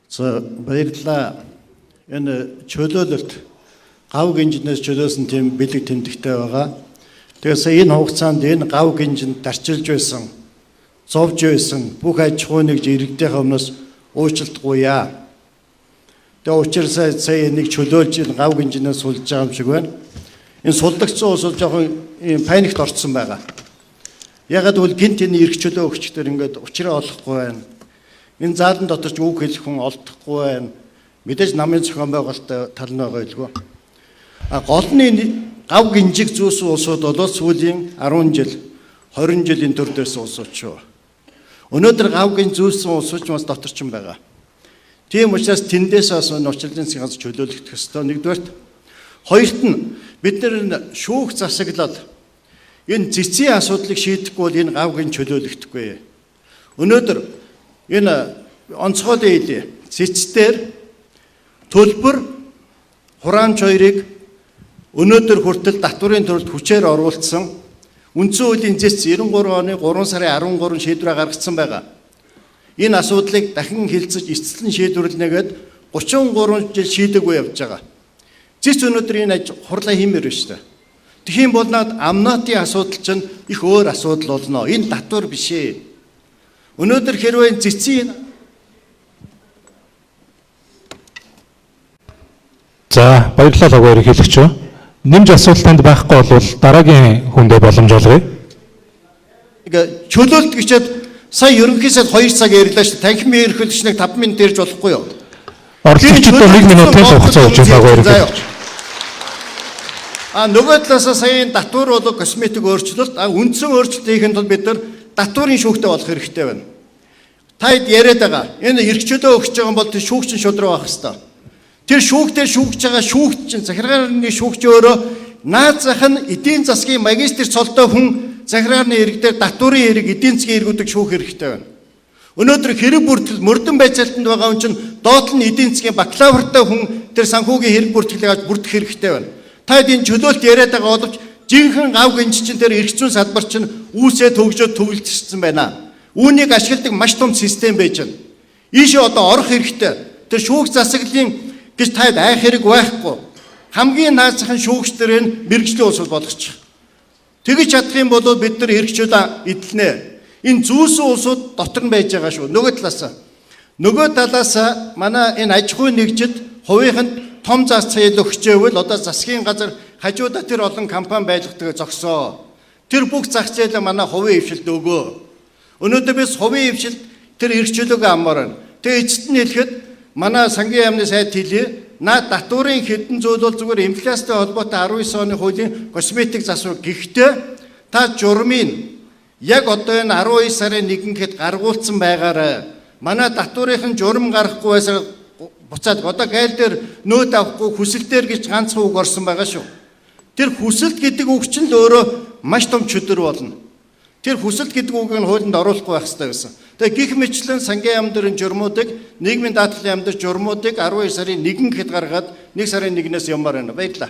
За, баярлалаа. Энэ чөлөөлөлт гав гинжнээс чөлөөсөн тийм бэлэг тэмдэгтэй байгаа. Тэгээ сая энэ хугацаанд энэ гав гинжинд дарчилж байсан, зовж байсан бүх аж ахуйн нэгж иргэдийнхээ өмнөөс уучлалтгүйя. Тэгээ учир сая энийг чөлөөлж энэ гав гинжнээс сулж байгаа юм шиг байна. Энэ сулдагцсан улсууд жоохон ийм panic т орцсон байгаа. Ягаад гэвэл гинт энэ эрх чөлөө өгчдөр ингээд учраа олохгүй байна. Энэ заалан дотор ч үг хэлэх хүн олдохгүй байна. Мэдээж намын зохион байгуулалттай тал нь байгаа илгүй. А гол нь энэ гав гинжиг зүүсэн улсууд бол сүүлийн 10 жил, 20 жилийн төр дээрсэн улсууд шүү. Өнөөдөр гав гинж зүүсэн улсууд ч бас дотор ч юм байгаа. Тийм учраас тэндээс бас энэ учирлын засгийн газар чөлөөлөгдөх ёстой нэгдүгээрт. Хоёрт нь бид нар шүүх засаглал энэ цэцгийн асуудлыг шийдэхгүй бол энэ гав гинж чөлөөлөгдөхгүй. Өнөөдөр энэ онцгой хэлье. Цэцдэр төлбөр хураамж хоёрыг өнөөдөр хүртэл татварын төрөлд хүчээр оруулсан үндсэн хуулийн зэц 93 оны 3 сарын 13 шийдвэрээ гаргацсан байгаа. Энэ асуудлыг дахин хэлцэж эцэслэн шийдвэрлэнэ гээд 33 жил шийдэггүй явж байгаа. Зэц өнөөдөр энэ аж хурлаа хиймээр байна шүү дээ. Тэгэх юм бол над амнатын асуудал чинь их өөр асуудал болно. Энэ татвар биш ээ. Өнөөдөр хэрвээ цэцгийн За, баярлалаа логоо ерөнхийлөгч. Нэмж асуулт танд байхгүй бол дараагийн хүндээ боломж олгоё. Чөлөөлт гэчээд сая ерөнхий сайд 2 цаг ярьлаа шүү дээ. Танхимын ерөнхийлөгч нэг 5 минут ярьж болохгүй юу? Оролцогчдод 1 минутын хугацаа өгч байна логоо ерөнхийлөгч. А нөгөө талаасаа сая энэ татвар болон косметик өөрчлөлт, а үндсэн өөрчлөлт хийхэд тулд бид нар татварын шүүхтэй болох хэрэгтэй байна. Та хэд яриад байгаа. Энэ эрх чөлөө өгч байгаа бол тэр шүүгч нь шудраг байх хэрэгтэй. Тэр шүүхтээ шүүгч байгаа шүүгч чинь захиргааны шүүгч өөрөө наад зах нь эдийн засгийн магистр цолтой хүн захиргааны хэрэг дээр татварын хэрэг эдийн засгийн хэрэгүүдийг шүүх хэрэгтэй байна. Өнөөдөр хэрэг бүртгэл мөрдөн байцаалтанд байгаа хүн чинь доод нь эдийн засгийн бакалавртай хүн тэр санхүүгийн хэрэг бүртгэлийг авч бүртгэх хэрэгтэй байна. Та хэд энэ чөлөөлт яриад байгаа боловч жинхэнэ гав гинж чинь тэр эрх зүйн салбар чинь үүсээ төгжөөд төвлөжсөн байна. Үүнийг ашигладаг маш том систем байж байна. Ийшээ одоо орох хэрэгтэй. Тэр шүүх засаглалын гэж таад айх хэрэг байхгүй. Хамгийн наад захын шүүгчдэр нь мэргэжлийн улсууд болгочих. Тэгж чадах юм бол бид нар эрх чөлөө эдлэнэ. Энэ зүүсэн улсууд дотор нь байж байгаа шүү. Нөгөө талаас манай энэ аж ахуйн нэгжид хувийнханд том зах зээл өгчээвэл одоо засгийн газар хажуудаа тэр олон компани байлгадаг зогсоо. Тэр бүх зах зээлээ манай хувийн хвшилд өгөө. Өнөөдөр бид хувийн хвшилд тэр эрх чөлөөгөө аммаар байна. Тэгээ эцэст нь хэлэхэд манай сангийн яамны сайд хэлье. Наад татварын хэдэн зүйл бол зүгээр инфляцтай холбоотой 19 оны хуулийн косметик засвар. Гэхдээ та журмын яг одоо энэ 12 сарын 1 гэхэд гаргуулсан байгаарай. Манай татварын журам гаргахгүй байсаар буцаад одоо гайл дээр нөөд авахгүй хүсэл дээр гэж ганцхан үг орсон байгаа шүү. Тэр хүсэлт гэдэг үг чинь л өөрөө маш том чөтгөр болно. Тэр хүсэлт гэдэг үгийг нь хуулинд оруулахгүй байх хэрэгтэй байсан. Тэгээ гих мэтлэн сангийн яам дэрэн журмуудыг нийгмийн даатгалын яам дээр журмуудыг 12 сарын 1 гэхэд гаргаад 1 сарын 1-ээс ямаар байна. Баярлалаа.